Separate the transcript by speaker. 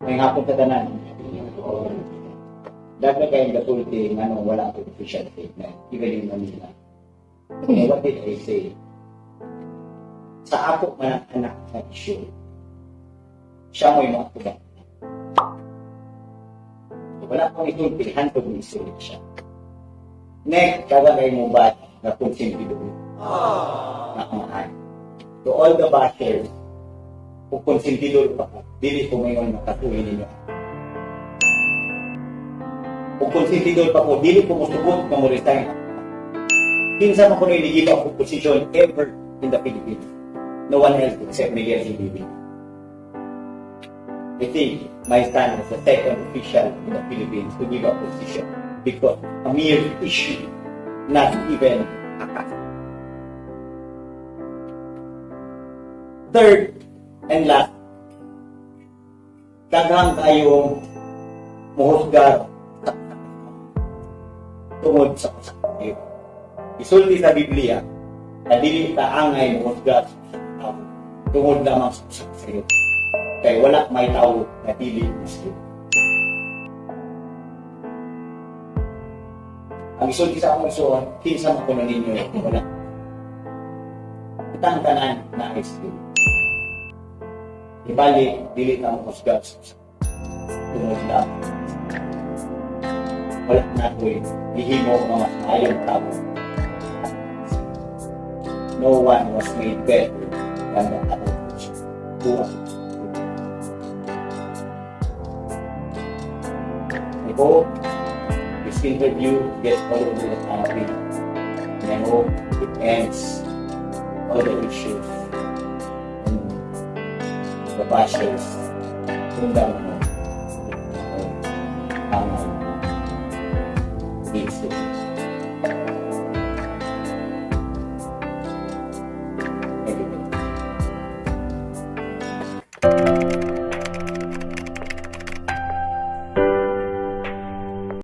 Speaker 1: Maayong hapon sa tanan. Daghan kayong gasulti nga wala akong official statement, even in Manila. So, what did I say? Sa ako man ang anak na issue, siya mo'y mga tubang. So, wala akong isulti, hantod ni isulti siya. Next, daghan kayo mo ba na konsentidor na kumahan. To all the bashers, kung konsentidor pa ko, dili ko ngayon nakatuloy ninyo. Kung konsentidor pa ko, dili ko musugot nga mo resign. Kinsa man ko give up position ever in the Philippines? No one else except Miguel Zubiri. I think my son was the second official in the Philippines to give up position because a mere issue, not even a case. Third and last, daghang kayong muhusgar tungod sa kasakit. Isulti sa Biblia na dili ta angay muhusgar sa tao tungod lamang sa sakit. Kay wala may tao na dili masakit. Ang isulti sa akong isuon, kinsa man kuno ninyo, wala. Kitang tanan na skill. Ibalik, dili ta mohusgar sa tungod lamang. Wala na ko'y gihimo nga mas maayong tao. No one was made better than the other person. Who was I hope this interview gets all over the country. And I hope it ends all the issues and the bashers in the